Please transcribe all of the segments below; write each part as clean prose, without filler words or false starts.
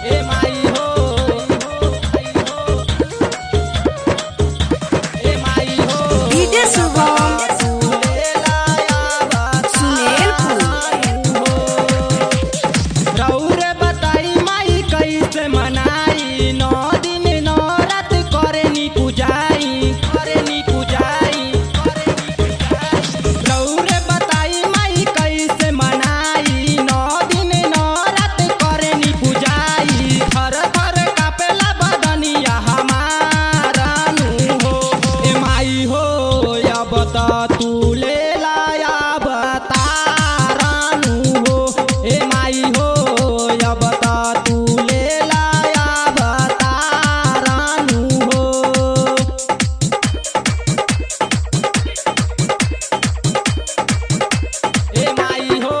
ए माई हो, ए माई हो। डीजे शुभम सुमेरपुर। रौरे बताई माई कैसे मनाई, 9 दिन 9 रात करेनी पूजाई, करेनी पूजाई। रौरे बताई माई कैसे मनाई, 9 दिन 9 रात करेनी पूजाई। थर थर कापेला बदनिया हमारा नु हो, ए माई हो, अब त तू ले लाया बतारानु हो, ए माई हो, अब त तू ले लाया बतारानु हो। ए माई हो,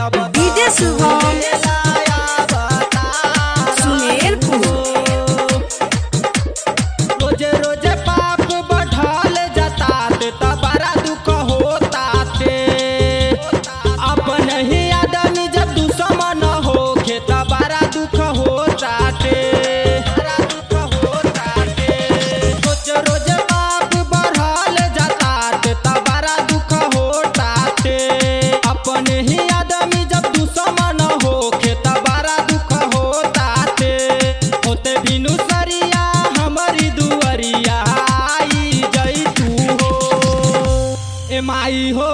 अब त डीजे शुभम ले लाया बतारानु सुमेरपुर। रोजे रोजे पाप बढ़ल जाता ते त बड़ा दुख होता ते। अपन ही आदमी जब दुश्मन होखे त बड़ा दुख होता ते, बड़ा दुख होता ते। रोज रोज पाप बढ़ल जाता ते त बड़ा दुख होता ते। अपन ही आदमी जब दुश्मन होखे त बड़ा दुख होता ते। होते बिनु सरिया हमारी दुआरिया आई जई तू हो, ए माई हो,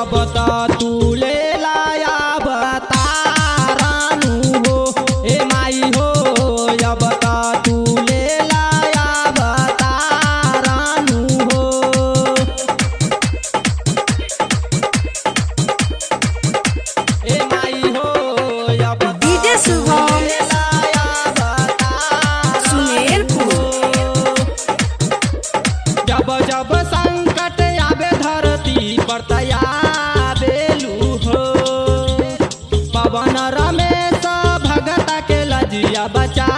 अब त तू ले लाया बतारानु हो, ए माई हो, अब त तू ले लाया बतारानु हो। ए माई हो, अब त डीजे शुभम ले लाया बतारानु सुमेरपुर। जब जब संकट आवे धरती पर तयाबेलू हो, पवन रमेश भगत के लजिया बचा।